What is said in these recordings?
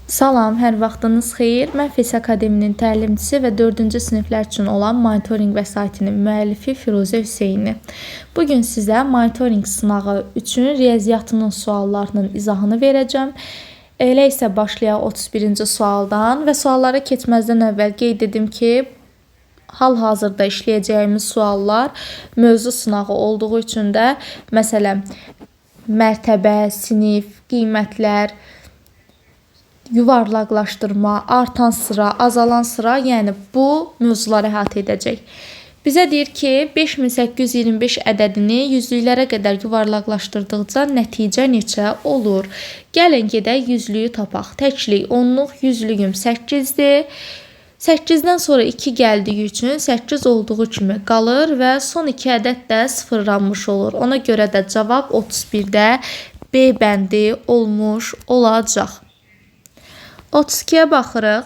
Salam, hər vaxtınız xeyir. Mən FES Akademinin təlimçisi və 4-cü siniflər üçün olan monitorinq vəsaitinin müəllifi Firuzə Hüseynli. Bu gün sizə monitorinq sınağı üçün riyaziyyatının suallarının izahını verəcəm. Elə isə başlayaq 31-ci sualdan və suallara keçməzdən əvvəl qeyd edim ki, hal-hazırda işləyəcəyimiz suallar mövzu sınağı olduğu üçün də məsələn, mərtəbə, sinif, qiymətlər, yuvarlaqlaşdırma, artan sıra, azalan sıra, yəni bu mövzuları əhatə edəcək. Bizə deyir ki, 5825 ədədini yüzlüklərə qədər yuvarlaqlaşdırdıqca nəticə neçə olur? Gəlin gedək yüzlüyü tapaq. Təklik, onluq, yüzlüyüm 8-dir. 8-dən sonra 2 gəldiyi üçün 8 olduğu kimi qalır və son 2 ədəd də sıfırlanmış olur. Ona görə də cavab 31-də B bəndi olmuş olacaq. 32-yə baxırıq.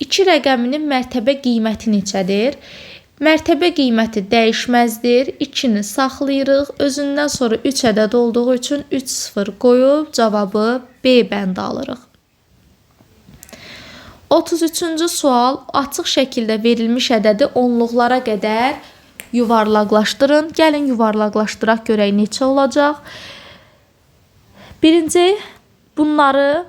2 rəqəminin mərtəbə qiyməti neçədir? Mərtəbə qiyməti dəyişməzdir. 2-ni saxlayırıq. Özündən sonra 3 ədəd olduğu üçün 3 sıfır qoyub cavabı B bəndi alırıq. 33-cü sual açıq şəkildə verilmiş ədədi onluqlara qədər yuvarlaqlaşdırın. Gəlin yuvarlaqlaşdıraq görək neçə olacaq. Birinci bunları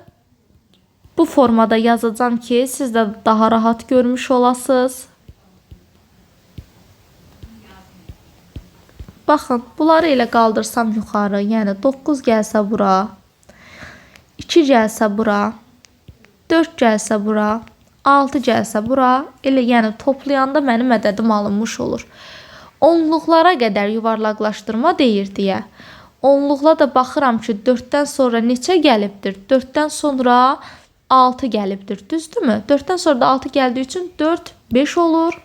bu formada yazacağım ki, siz də daha rahat görmüş olasınız. Baxın, bunları elə qaldırsam yuxarı, yəni 9 gəlsə bura, 2 gəlsə bura, 4 gəlsə bura, 6 gəlsə bura, elə yəni toplayanda mənim ədədim alınmış olur. Onluqlara qədər yuvarlaqlaşdırma deyir deyə. Onluqla da baxıram ki, 4-dən sonra neçə gəlibdir? 4-dən sonra 6 gəlibdir, düzdürmü? 4-dən sonra da 6 gəldiyi üçün 4, 5 olur.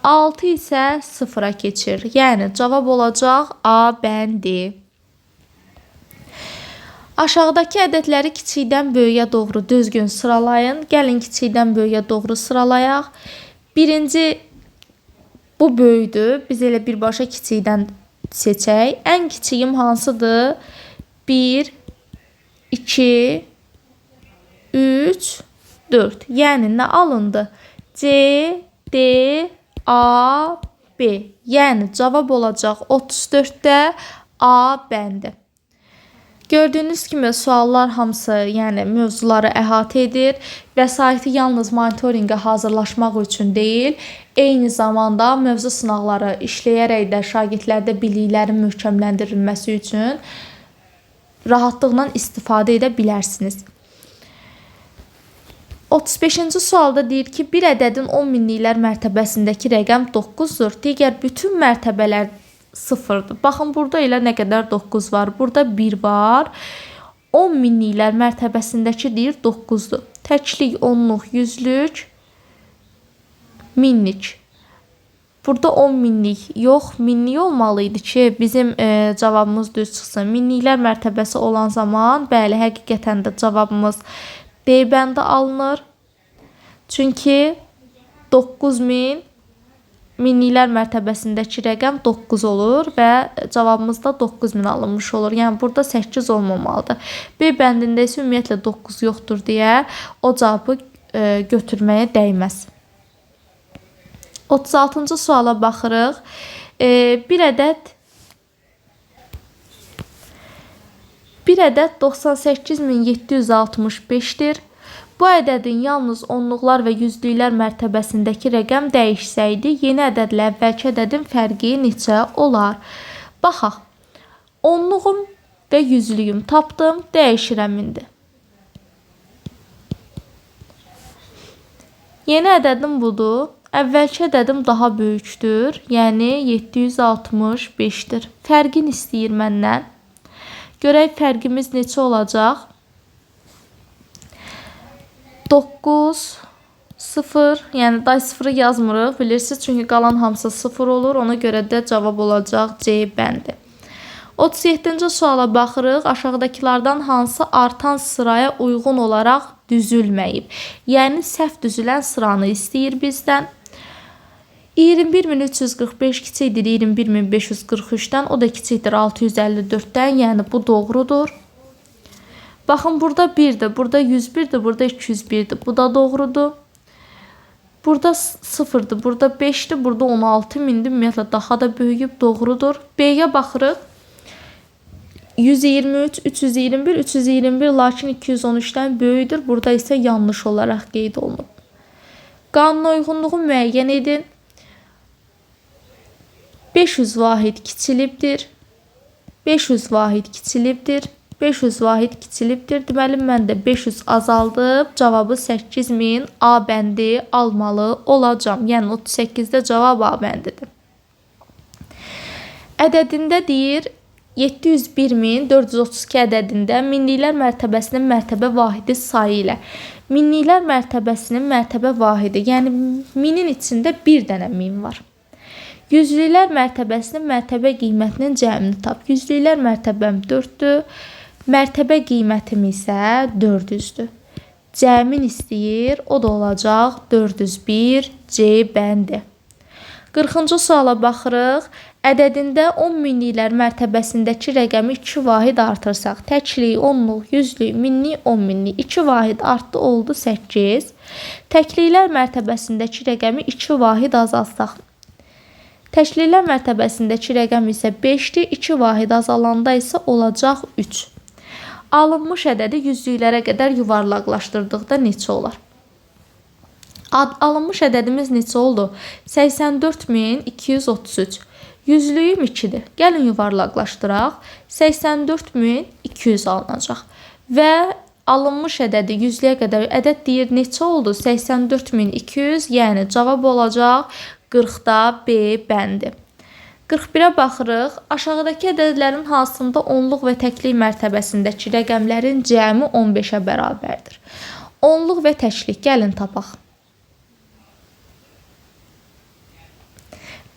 6 isə 0-a keçir. Yəni cavab olacaq A bəndi. Aşağıdakı ədədləri kiçikdən böyüyə doğru düzgün sıralayın. Gəlin kiçikdən böyüyə doğru sıralayaq. Birinci bu böyüdür. Biz elə birbaşa kiçikdən seçək. Ən kiçiyim hansıdır? 1, 2, 3, 4. Yəni nə alındı? C, D, A, B. Yəni cavab olacaq 34-də A bəndi. Gördüyünüz kimi suallar hamısı, yəni mövzuları əhatə edir. Vəsaiti yalnız monitorinqə hazırlaşmaq üçün deyil, eyni zamanda mövzu sınaqları işləyərək də şagirdlərdə biliklərin möhkəmləndirilməsi üçün rahatlıqla istifadə edə bilərsiniz. 35-ci sualda deyir ki, bir ədədin 10 minliklər mərtəbəsindəki rəqəm 9-dur. Digər bütün mərtəbələr 0-dır. Baxın, burada elə nə qədər 9 var. Burada 1 var. 10 minliklər mərtəbəsindəki deyir 9-dur. Təklik, onluq, yüzlük, minlik. Burada 10 minlik yox, minlik olmalı idi ki, bizim cavabımız düz çıxsın. Minliklər mərtəbəsi olan zaman, bəli, həqiqətən də cavabımız D bəndi alınır. Çünki 9000 minliklər mərtəbəsindəki rəqəm 9 olur və cavabımız da 9000 alınmış olur. Yəni burada 8 olmamalıdır. B bəndində isə ümumiyyətlə 9 yoxdur deyə o cavabı götürməyə dəyməz. 36-cı suala baxırıq. Bir ədəd 98765-dir. Bu ədədin yalnız onluqlar və yüzlüklər mərtəbəsindəki rəqəm dəyişsəydi, yeni ədədlə əvvəlki ədədin fərqi neçə olar? Baxaq. Onluğum və yüzlüyüm tapdım, dəyişirəm indi. Yeni ədədim budur. Əvvəlki ədədim daha böyükdür, yəni 765-dir. Fərqini istəyir məndən. Görək fərqimiz neçə olacaq? 9, 0, yəni day 0-ı yazmırıq, bilirsiniz, çünki qalan hamısı 0 olur. Ona görə də cavab olacaq C bəndi. 37-ci suala baxırıq. Aşağıdakılardan hansı artan sıraya uyğun olaraq düzülməyib? Yəni səhv düzülən sıranı istəyir bizdən. 21345 kiçikdir 21543-dən, o da kiçikdir 654-dən, yəni bu doğrudur. Baxın, burada 1-dir, burada 101-dir, burada 201-dir. Bu da doğrudur. Burada 0-dır, burada 5-dir, burada 16.000-dir. Ümumiyyətlə, daha da böyüyüb, doğrudur. B-yə baxırıq. 123, 321, 321, lakin 213-dən böyükdür. Burada isə yanlış olaraq qeyd olunub. Qanuna uyğunluğu müəyyən edin. 500 vahid kiçilibdir. 500 vahid kiçilibdir. 500 vahid kiçilibdir. Deməli, mən də 500 azaldıb cavabı 8000 A bəndi almalı olacağam. Yəni 38-də cavab A bəndidir. Ədədində deyir 701.432 ədədində minliklər mərtəbəsinin mərtəbə vahidi sayı ilə. Minliklər mərtəbəsinin mərtəbə vahidi, yəni minin içində bir dənə min var. Yüzlüklər mərtəbəsinin mərtəbə qiymətinin cəmini tap. Yüzlüklər mərtəbəm 4-dür. Mərtəbə qiymətim isə 400-dür. Cəmin istəyir, o da olacaq 401 C bəndi. 40-cı suala baxırıq. Ədədində 10 minliklər mərtəbəsindəki rəqəmi 2 vahid artırsaq, təklik, onluq, yüzlük, minlik, 10 minlik 2 vahid artdı, oldu 8. Təkliklər mərtəbəsindəki rəqəmi 2 vahid azaltsaq, təkliklər mərtəbəsindəki rəqəm isə 5-dir, 2 vahid azalanda isə olacaq 3. Alınmış ədədi yüzlüklərə qədər yuvarlaqlaşdırdıqda neçə olar? Alınmış ədədimiz neçə oldu? 84.233. Yüzlüyüm 2-dir. Gəlin yuvarlaqlaşdıraq. 84.200 alınacaq. Və alınmış ədədi yüzlüyə qədər ədəd deyir neçə oldu? 84.200, yəni cavab olacaq 40-da B bəndi. 41-ə baxırıq. Aşağıdakı ədədlərin hansında onluq və təklik mərtəbəsindəki rəqəmlərin cəmi 15-ə bərabərdir? Onluq və təklik gəlin tapaq.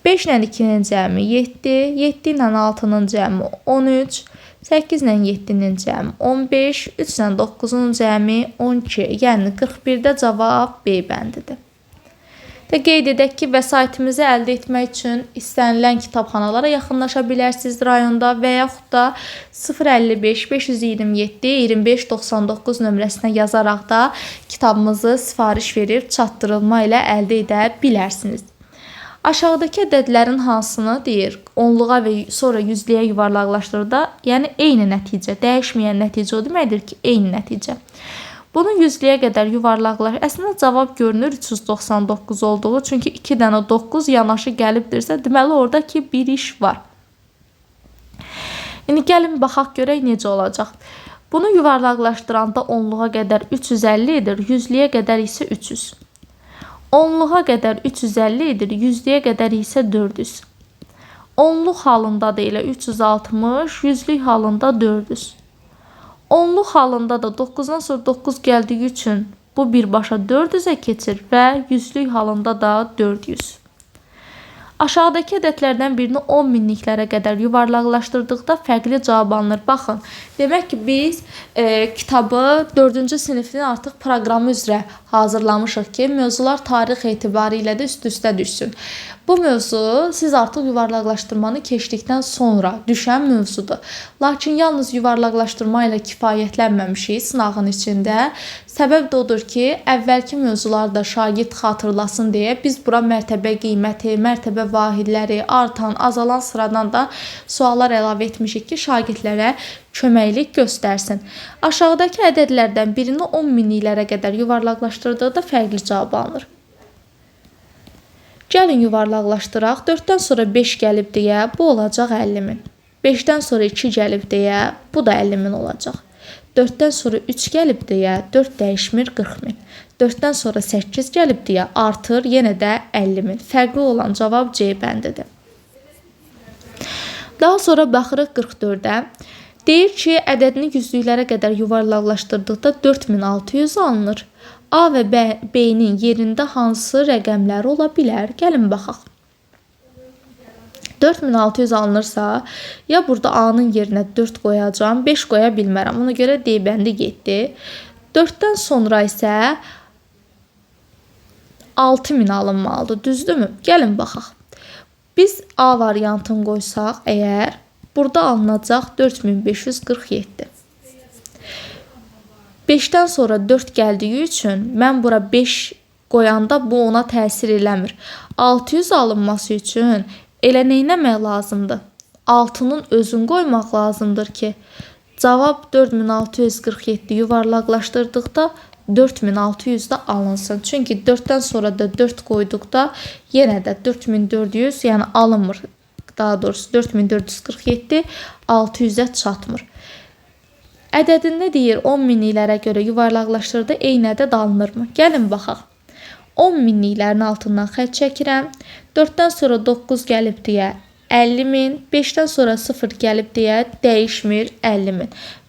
5 ilə 2-nin cəmi 7, 7 ilə 6-nın cəmi 13, 8 ilə 7-nin cəmi 15, 3 ilə 9-un cəmi 12. Yəni 41-də cavab B bəndidir. Də qeyd edək ki, vəsaitimizi əldə etmək üçün istənilən kitabxanalara yaxınlaşa bilərsiniz rayonda və yaxud da 055 527 25 99 nömrəsinə yazaraq da kitabımızı sifariş verib çatdırılma ilə əldə edə bilərsiniz. Aşağıdakı ədədlərin hansını deyir, onluğa və sonra yüzlüyə yuvarlaqlaşdırda, yəni eyni nəticə, dəyişməyən nəticə o deməkdir ki, eyni nəticə. Bunu yüzlüyə qədər yuvarlaqlar, əslində cavab görünür 399 olduğu, çünki 2 dənə 9 yanaşı gəlibdirsə, deməli orada ki bir iş var. İndi gəlin baxaq görək necə olacaq. Bunu yuvarlaqlaşdıranda onluğa qədər 350 edir, yüzlüyə qədər isə 300. Onluğa qədər 350 edir, yüzlüyə qədər isə 400. Onluq halında da elə 360, yüzlük halında 400. Onluq halında da 9-dan sonra 9 gəldiyi üçün bu birbaşa 400-ə keçir və yüzlük halında da 400. Aşağıdakı ədədlərdən birini 10 minliklərə qədər yuvarlaqlaşdırdıqda fərqli cavab alınır. Baxın, demək ki, biz kitabı 4-cü sinifin artıq proqramı üzrə hazırlamışıq ki, mövzular tarix etibarilə də üst-üstə düşsün. Bu mövzu siz artıq yuvarlaqlaşdırmanı keçdikdən sonra düşən mövzudur. Lakin yalnız yuvarlaqlaşdırma ilə kifayətlənməmişik sınağın içində. Səbəb də odur ki, əvvəlki mövzularda şagird xatırlasın deyə biz bura mərtəbə qiyməti, mərtəbə vahidləri, artan, azalan sıradan da suallar əlavə etmişik ki, şagirdlərə köməklik göstərsin. Aşağıdakı ədədlərdən birini 10 minliklərə qədər yuvarlaqlaşdırdıqda fərqli cavab alınır. Gəlin yuvarlaqlaşdıraq. 4-dən sonra 5 gəlib deyə bu olacaq 50.000. 5-dən sonra 2 gəlib deyə bu da 50.000 olacaq. 4-dən sonra 3 gəlib deyə 4 dəyişmir 40.000. 4-dən sonra 8 gəlib deyə artır yenə də 50.000. Fərqli olan cavab C bəndidir. Daha sonra baxırıq 44-ə. Deyir ki, ədədini yüzlüklərə qədər yuvarlaqlaşdırdıqda 4600 alınır. A və B-nin yerində hansı rəqəmləri ola bilər? Gəlin baxaq. 4600 alınırsa, ya burada A-nın yerinə 4 qoyacağam, 5 qoya bilmərəm. Ona görə D bəndi getdi. 4-dən sonra isə 6000 alınmalıdır, düzdürmü? Gəlin baxaq. Biz A variantını qoysaq əgər, burada alınacaq 4547. 5-dən sonra 4 gəldiyi üçün mən bura 5 qoyanda bu ona təsir eləmir. 600 alınması üçün elə nə etmək lazımdır? 6-nın özünü qoymaq lazımdır ki, cavab 4647 yuvarlaqlaşdırdıqda 4600 də alınsın. Çünki 4-dən sonra da 4 qoyduqda yenə də 4400, yəni alınmır. Daha doğrusu 4447 600-ə çatmır. Ədədində deyir 10 minliklərə görə yuvarlaqlaşdırdı, eyni ədəd alınırmı? Gəlin baxaq. 10 minliklərin altından xətt çəkirəm. 4-dən sonra 9 gəlib deyə 50 min, 5-dən sonra 0 gəlib deyə dəyişmir 50 min.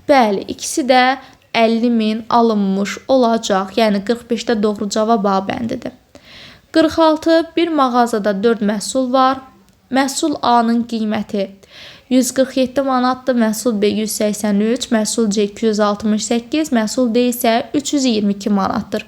Bəli, ikisi də 50 min alınmış olacaq. Yəni 45-də doğru cavab A bəndidir. 46. Bir mağazada 4 məhsul var. Məhsul A-nın qiyməti 147 manatdır, məhsul B 183, məhsul C 268, məhsul D isə 322 manatdır.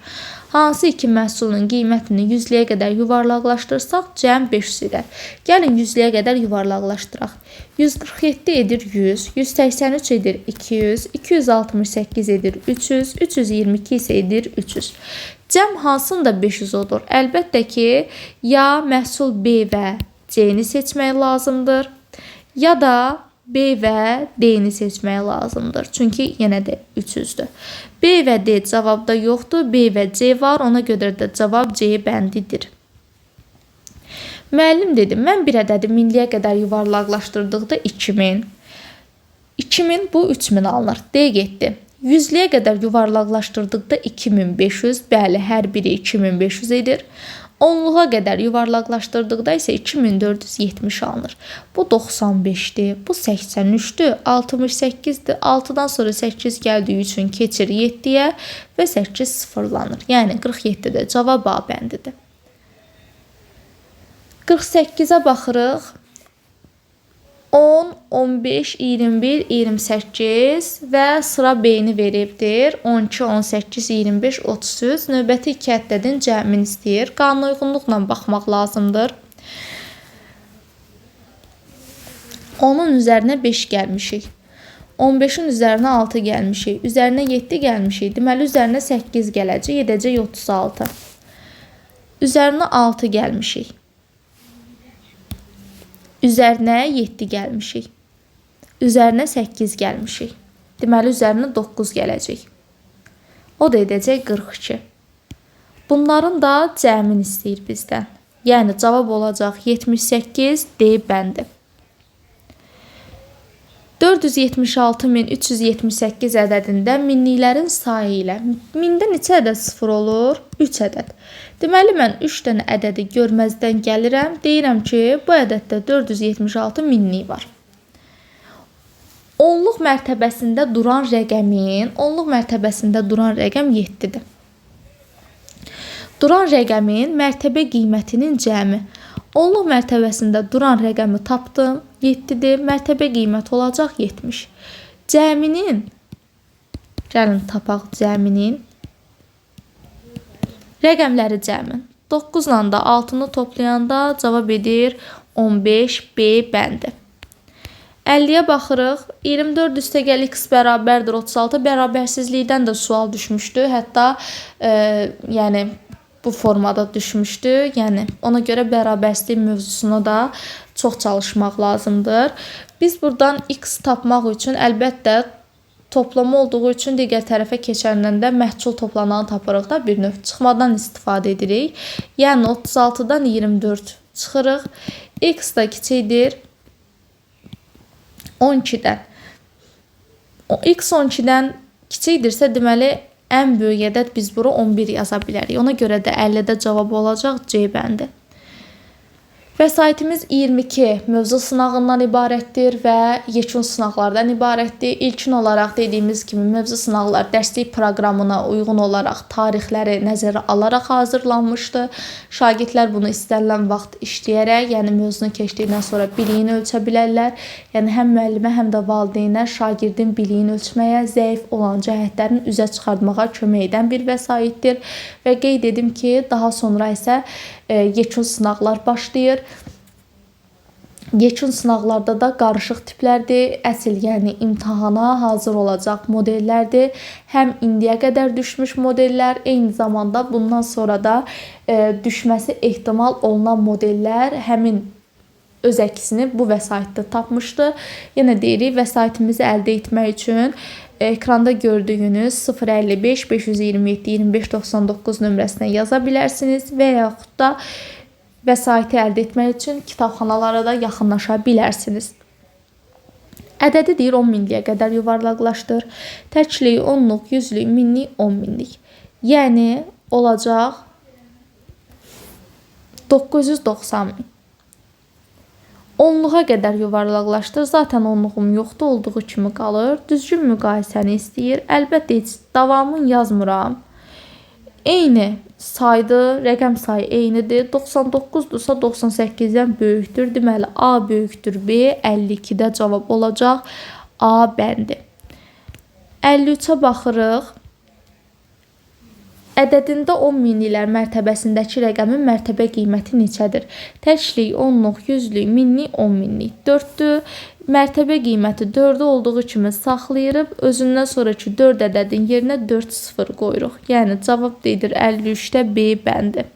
Hansı iki məhsulun qiymətini yüzlüyə qədər yuvarlaqlaşdırsaq, cəm 500 edər. Gəlin yüzlüyə qədər yuvarlaqlaşdıraq. 147 edir 100, 183 edir 200, 268 edir 300, 322 isə edir 300. Cəm hansında 500 olur? Əlbəttə ki, ya məhsul B və C-ni seçmək lazımdır, ya da B və D-ni seçmək lazımdır. Çünki yenə də 300-dür. B və D cavabda yoxdur. B və C var. Ona görə də cavab C bəndidir. Müəllim dedi, mən bir ədədi minliyə qədər yuvarlaqlaşdırdıqda 2000. 2000 bu 3000 alınır. D getdi. Yüzlüyə qədər yuvarlaqlaşdırdıqda 2500. Bəli, hər biri 2500 edir. Onluğa qədər yuvarlaqlaşdırdıqda isə 2470 alınır. Bu 95-dir, bu 83-dür, 68-dir. 6-dan sonra 8 gəldiyi üçün keçir 7-yə və 8 sıfırlanır. Yəni 47-də cavab A bəndidir. 48-ə baxırıq. 10, 15, 21, 28 və sıra B-ni veribdir. 12, 18, 25, 33. Növbəti iki ədədin cəmini istəyir. Qanunauyğunluqla baxmaq lazımdır. 10-un üzərinə 5 gəlmişik. 15-in üzərinə 6 gəlmişik. Üzərinə 7 gəlmişik. Deməli, üzərinə 8 gələcək. Edəcək 36. Üzərinə 6 gəlmişik. Üzərinə 7 gəlmişik. Üzərinə 8 gəlmişik. Deməli, üzərinə 9 gələcək. O da edəcək 42. Bunların da cəmini istəyir bizdən. Yəni, cavab olacaq 78 D bəndi. 476.378 ədədində minliklərin sayı ilə mində neçə ədəd sıfır olur? 3 ədəd. Deməli, mən 3 dənə ədədi görməzdən gəlirəm. Deyirəm ki, bu ədəddə 476 minlik var. Onluq mərtəbəsində duran rəqəmin, onluq mərtəbəsində duran rəqəm 7-dir. Duran rəqəmin mərtəbə qiymətinin cəmi. Onluq mərtəbəsində duran rəqəmi tapdım, 7-dir. Mərtəbə qiyməti olacaq 70. Cəminin, gəlin tapaq cəminin, rəqəmləri cəmin. 9 ilə də 6-nı toplayanda cavab edir 15 B bəndi. 50-yə baxırıq. 24 üstəgəl x bərabərdir 36. Bərabərsizlikdən də sual düşmüşdü. Hətta yəni bu formada düşmüşdü. Yəni ona görə bərabərsizlik mövzusuna da çox çalışmaq lazımdır. Biz buradan x tapmaq üçün əlbəttə toplama olduğu üçün digər tərəfə keçəndən də məhsul toplananı tapırıq da bir növ çıxmadan istifadə edirik. Yəni 36-dan 24 çıxırıq. X da kiçikdir 12-dən. X 12-dən kiçikdirsə, deməli ən böyük ədəd biz bura 11 yaza bilərik. Ona görə də 50-də cavab olacaq C bəndi. Vəsaitimiz 22 mövzu sınağından ibarətdir və yekun sınaqlardan ibarətdir. İlkin olaraq dediyimiz kimi mövzu sınaqlar dərslik proqramına uyğun olaraq tarixləri nəzərə alaraq hazırlanmışdı. Şagirdlər bunu istənilən vaxt işləyərək, yəni mövzunu keçdikdən sonra biliyini ölçə bilərlər. Yəni həm müəllimə, həm də valideynə şagirdin biliyini ölçməyə, zəif olan cəhətlərini üzə çıxartmağa kömək edən bir vəsaitdir. Və qeyd edim ki, daha sonra isə yekun sınaqlar başlayır. Yekun sınaqlarda da qarışıq tiplərdir. Əsl, yəni imtahana hazır olacaq modellərdir. Həm indiyə qədər düşmüş modellər, eyni zamanda bundan sonra da düşməsi ehtimal olunan modellər həmin öz əksini bu vəsaitdə tapmışdı. Yenə deyirik, vəsaitimizi əldə etmək üçün ekranda gördüyünüz 055 527 25 99 nömrəsinə yaza bilərsiniz və yaxud da vəsaiti əldə etmək üçün kitabxanalara da yaxınlaşa bilərsiniz. Ədədi deyir 10 minliyə qədər yuvarlaqlaşdır. Təklik, onluq, yüzlük, minlik, 10 minlik. Yəni olacaq 990 min. Onluğa qədər yuvarlaqlaşdır. Zaten onluğum yoxdur, olduğu kimi qalır. Düzgün müqayisəni istəyir. Əlbəttə heç davamını yazmıram. Eyni saydır, rəqəm sayı eynidir. 99-dursa 98-dən böyükdür. Deməli, A böyükdür B, 52-də cavab olacaq A bəndi. 53-ə baxırıq. Ədədində 10 minliklər mərtəbəsindəki rəqəmin mərtəbə qiyməti neçədir? Təklik, onluq, yüzlük, minlik, 10 minlik. 4-dür. Mərtəbə qiyməti 4-ü olduğu kimi saxlayırıq. Özündən sonraki 4 ədədin yerinə 4 sıfır qoyuruq. Yəni cavab edir 53-də B bəndi.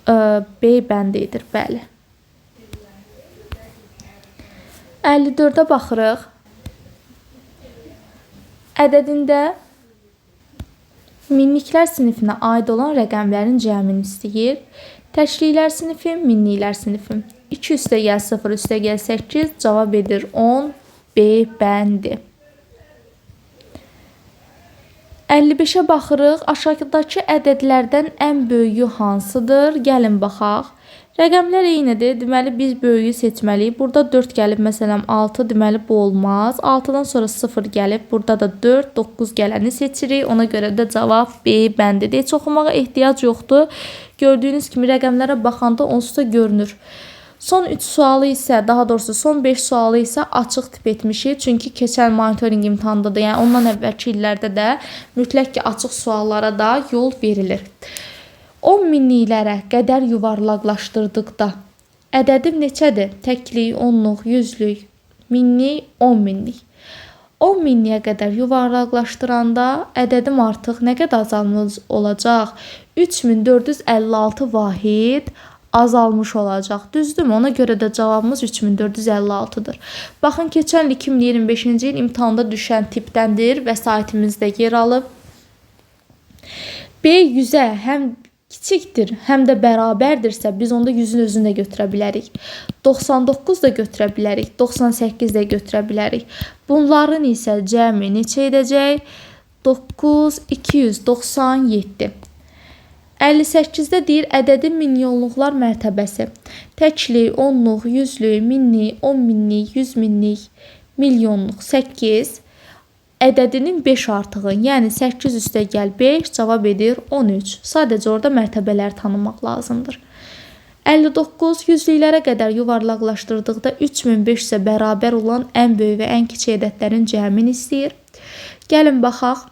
B bəndi edir, bəli. 54-ə baxırıq. Ədədində minliklər sinifinə aid olan rəqəmlərin cəmini istəyir. Təkliklər sinifi, minliklər sinifi. 2 üstə gəl 0 üstə gəl 8 cavab edir 10 B bəndi. 55-ə baxırıq. Aşağıdakı ədədlərdən ən böyüyü hansıdır? Gəlin baxaq. Rəqəmlər eynidir. Deməli, biz böyüyü seçməliyik. Burada 4 gəlib, məsələn, 6. Deməli, bu olmaz. 6-dan sonra 0 gəlib. Burada da 4, 9 gələni seçirik. Ona görə də cavab B bəndidir. Heç oxumağa ehtiyac yoxdur. Gördüyünüz kimi rəqəmlərə baxanda onsuz da görünür. Son 3 sualı isə, daha doğrusu son 5 sualı isə açıq tip etmişik. Çünki keçən monitorinq imtahanında da, yəni ondan əvvəlki illərdə də mütləq ki, açıq suallara da yol verilir. 10 minliklərə qədər yuvarlaqlaşdırdıqda ədədim neçədir? Təklik, onluq, yüzlük, minlik, 10 minlik. 10 minliyə qədər yuvarlaqlaşdıranda ədədim artıq nə qədər azalmış olacaq? 3456 vahid azalmış olacaq. Düzdürmü? Ona görə də cavabımız 3456-dır. Baxın, keçən il 2025-ci il imtahanda düşən tipdəndir. Vəsaitimizdə yer alıb. B 100-ə həm kiçikdir, həm də bərabərdirsə, biz onda 100-ün özünü də götürə bilərik. 99 da götürə bilərik, 98 də götürə bilərik. Bunların isə cəmi neçə edəcək? 9, 297. 58-də deyir ədədin milyonluqlar mərtəbəsi. Təklik, onluq, yüzlük, minlik, 10 minlik, 100 minlik, milyonluq 8. Ədədinin 5 artığı, yəni 8 üstə gəl 5, cavab edir 13. Sadəcə orada mərtəbələri tanımaq lazımdır. 59 yüzlüklərə qədər yuvarlaqlaşdırdıqda 3500-ə bərabər olan ən böyük və ən kiçik ədədlərin cəmini istəyir. Gəlin baxaq.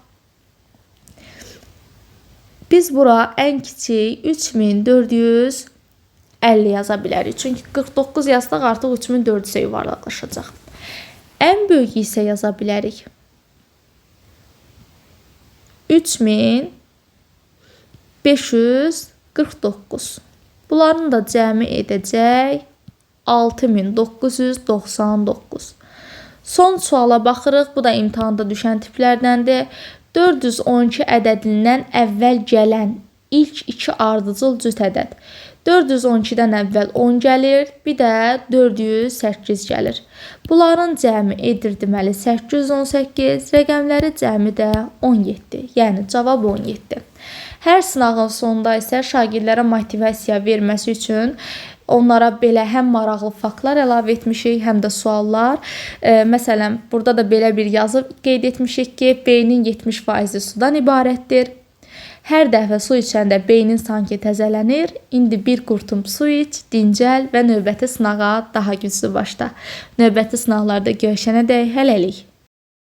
Biz bura ən kiçik 3450 yaza bilərik. Çünki 49 yazsaq artıq 3400-ə yuvarlaqlaşacaq. Ən böyük isə yaza bilərik. 3549. Bunların da cəmi edəcək 6999. Son suala baxırıq. Bu da imtahanda düşən tiplərdəndir. 412 ədədindən əvvəl gələn ilk iki ardıcıl cüt ədəd. 412-dən əvvəl 10 gəlir, bir də 408 gəlir. Bunların cəmi edir deməli 818, rəqəmləri cəmi də 17, yəni cavab 17. Hər sınağın sonunda isə şagirdlərə motivasiya verməsi üçün onlara belə həm maraqlı faktlar əlavə etmişik, həm də suallar. Məsələn, burada da belə bir yazı qeyd etmişik ki, beynin 70% sudan ibarətdir. Hər dəfə su içəndə beynin sanki təzələnir. İndi bir qurtum su iç, dincəl və növbəti sınağa daha güclü başla. Növbəti sınaqlarda görüşənədək hələlik.